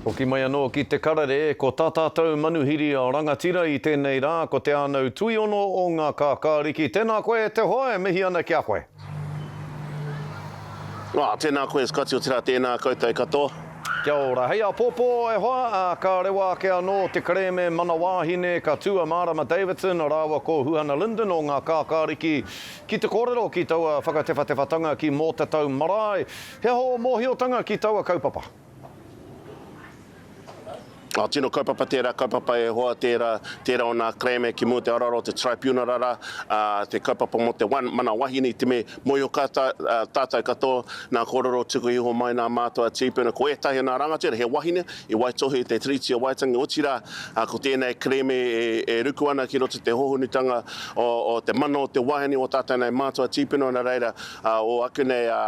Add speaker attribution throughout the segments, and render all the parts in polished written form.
Speaker 1: Hoki mai anō ki te karere, ko tā tātou manuhiri rangatira i tēnei rā, ko Te Ānau Tuiono o Ngā Kākāriki. Tēnā koe e te hoa, e mihi ana ki a koe.
Speaker 2: Ā, tēnā koe Scotty, otirā tēnā koutou katoa.
Speaker 1: Kia ora. Hei āpōpō, e hoa, ā, ka rewa ake anō te kerēme Mana Wāhine, ka tū a Mārama Davidson rāua ko Huhana Lyndon o Ngā Kākāriki ki te kōrero ki taua whakatewhatewhatanga ki Mōtatau Marae. He aha ō mōhiotanga ki taua kaupapa?
Speaker 2: Oh, tino kaupapa tērā kaupapa e hoa, tērā, tērā o nā kerēme ki mua te aroaro o te tribunal rā, ā, te kaupapa mō te one, mana wahine i te me mōhio ka tā, ā, tātou katoa nā kōrero tuku iho mai nā mātua tīpuna, ko ētahi o nā rangatira he wahine i waitohu i te Tiriti o Waitangi, otirā, ā, ko tēnei kerēme e, e ruku ana ki roto te hohonutanga o, o te mana o te wahine o tātou nei mātua tīpuna, nā reira, ā, o aku nei, ā,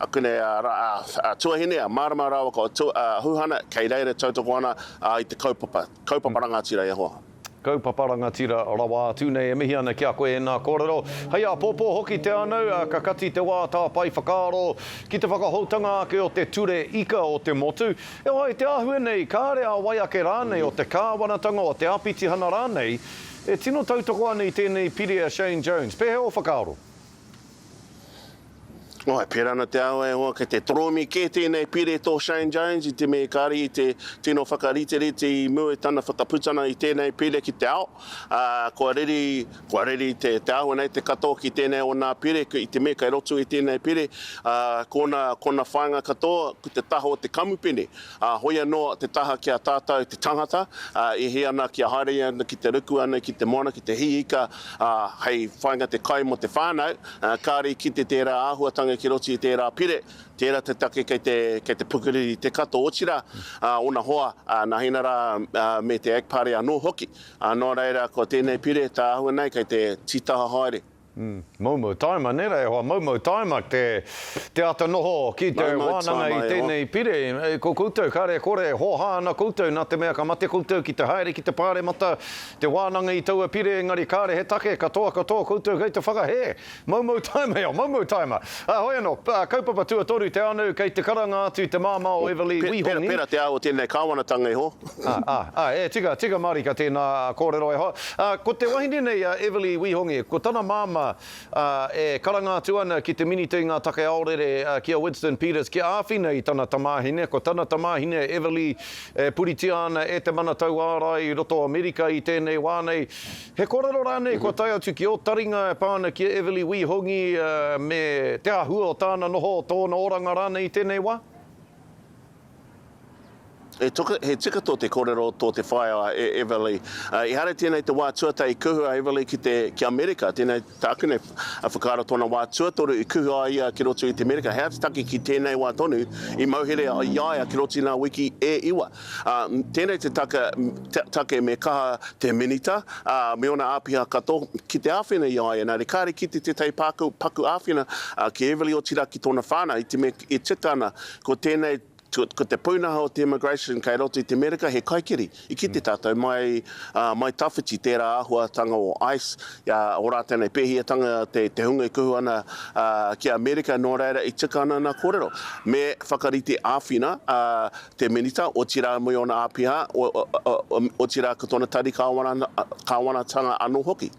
Speaker 2: Akune a, a Tuahine, a Marama rawa ko a Huhana, kei reira tautoko ana i te kaupapa, kaupapa rangatira e hoa.
Speaker 1: Kaupapa rangatira rawa atu nei. E mihi ana ki a koe ēnā kōrero. Hei āpōpō hoki te anau, ka kati te wā tāpae whakaaro ki te whakahoutanga ake o te ture ika o te motu. E ai te āhua nei, kāre a wai ake rānei o te kāwanatanga, o te āpitihana rānei, e tino tautoko ana i tēnei pire a Shane Jones. Pēhea ō whakaaro?
Speaker 2: Oi, pērā ana te ao e hoa, kei te toromi kē tēnei pire tō Shane Jones i te mea kāre i te tino whakariterite i mua i tana whakaputana i tēnei pire ki te ao. Ā, kua reri, kua reri te, te āhua nei te katoa ki tēnei o nā pire, i te mea kei roto i tēnei pire, ā, kōna, kōna whāinga katoa ko te taha o te kamupene. Ā, hoi anō te taha ki a tātou te tangata, ā, e hē ana kia haere ana ki te ruku ana ki te moana, ki te hī ika, ā, hei whāinga te kai mō te whānau, ā, kāre i kite tērā āhuatanga ki roto i tērā pire, tērā te take kei te, kei te pukuriri te katoa, otirā, ā, ōna hoa, ā, nā Hina rā, ā, me te Ag Party anō hoki. Ā, nō reira, ko tēnei pire, tā āhua nei, kei te tītaha haere.
Speaker 1: Moumou taima, nē rā e hoa, moumou taima te, te āta noho ki te
Speaker 2: Moumou
Speaker 1: wānanga
Speaker 2: taima
Speaker 1: i
Speaker 2: e hoa.
Speaker 1: tēnei pire. Ko koutou, kāre e kore, e hōhā ana koutou nā te mea ka mate koutou ki te haere ki te pāremata, te wānanga i taua pire, engari kāre he take, katoa katoa koutou kei te whakahē. Moumou taima e hoa, moumou taima. Ā, hoi anō, kaupapa tuatoru te anu, kei te karanga atu te māmā o Everly
Speaker 2: Pera,
Speaker 1: Wihongi.
Speaker 2: pera te ao o tēnei kāwanatanga e hoa.
Speaker 1: Ā, ā, ā, e tika, tika mārika tēnā kōrero e hoa. Ā, ko te wahine nei a Everly Wihongi, ko tana māmā, ā, e karanga atu ana ki te Minita i ngā Take Aorere, ā, ki a Winston Peters, kia āwhina i tana tamāhine. Ko tana tamāhine a Everly e puritia ana e te mana tauārai i roto o Amerika i tēnei wā nei. He kōrero rānei kua tae atu ki ō taringa e pā ana ki a Everly Wihongi, ā, me te āhua o tāna noho, o tōna oranga rānei i tēnei wā?
Speaker 2: He toka, he tika tō te kōrero tō te whaea a Everly. Ehara tēnei te wā tuatahi i kuhu a Everly ki te, ki Amerika. Tēnei tāku nei whakaaro tōna wā tuatoru i kuhu ai ia ki roto i te Amerika. He aha te take ki tēnei wā tonu i mauhere i a ia ki roto i ngā wiki e iwa. Tēnei te taka, take me kaha te Minita, ā, me ōna āpiha katoa ki te āwhina i a ia. Nā reira, kāre kite tētahi pāku, paku āwhina ki Everly otirā ki tōna whānau i te mea e tika ana ko tēnei Ko te pūnaha o te immigration kei roto i te Amerika he kaikiri. I kite tātou mai, mai tawhiti tērā āhuatanga o ice, o rātou nei pēhiatanga te, te hunga e kuhu ana ki Amerika, nō reira i tika ana nā kōrero. Me whakarite āwhina te Minita, otirā me ōna āpiha, otirā ko tōna tari kāwanatanga anō hoki.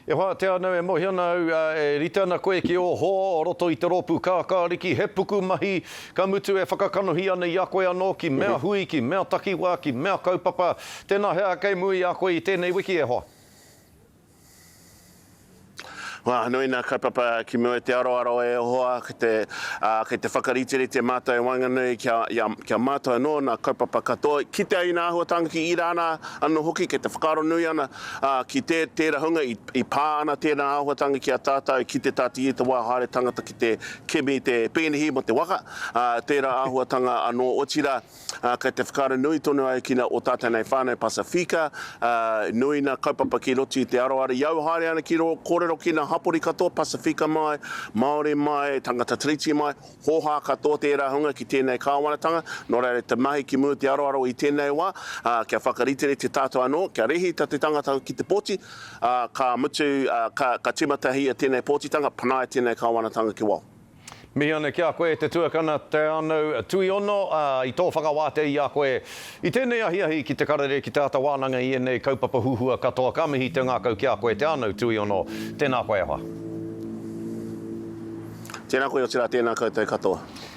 Speaker 1: E hoa, te anau e mohi ana au, e rite ana koe ki ō hoa o roto i te rōpū kākāriki, he pukumahi, ka mutu e whakakanohi ana i a koe anō ki mea hui, ki mea takiwā, ki mea kaupapa. Tēnā he aha kei mua i a koe i tēnei wiki, e hoa?
Speaker 2: Wā, nui nā kaupapa ki mua i te aroaro e hoa, ki te, ā, kei te whakariterite mātou i waenganui kia, ia, kia mātou anō nā kaupapa katoa. Kitea i nā āhuatanga ki Irāna anō hoki, kei te whakaaro nui ana, ā, ki tē, tērā hunga i, i pā ana tērā āhuatanga ki a tātou, ki te tāti i te wā haere tangata ki te kimi te pēnihi mō te waka, ā, tērā āhuatanga anō. Otirā, ā, kei te whakaaro nui tonu au ki nā o tātou nei whānau Pasifika, ā, nui nā kaupapa ki roto i te aroaro. I au haere ana ki rō kōrero ki nā hapori katoa, Pasifika mai, Māori mai, tangata Tiriti mai, Hōhā katoa tērā hunga ki tēnei kāwanatanga, nō reira te mahi ki mua te aroaro i tēnei wā, ā, kia whakariterite tātou anō, kia rehita te tangata ki te pōti, ā, ka mutu, ā, ka, ka tīmatahia tēnei pōtitanga, panaia tēnei kāwanatanga ki waho.
Speaker 1: Mihi ana ki a koe e te tuakana Te Anau Tuiono, ā, i tō whakawātea i a koe i tēnei ahiahi ki te karere, ki te āta wānanga i ēnei kaupapa huhua katoa. Ka mihi te ngākau ki a koe Te Anau Tuiono. Tēnā koe e hoa.
Speaker 2: Tēnā koe otirā tēnā koutou katoa.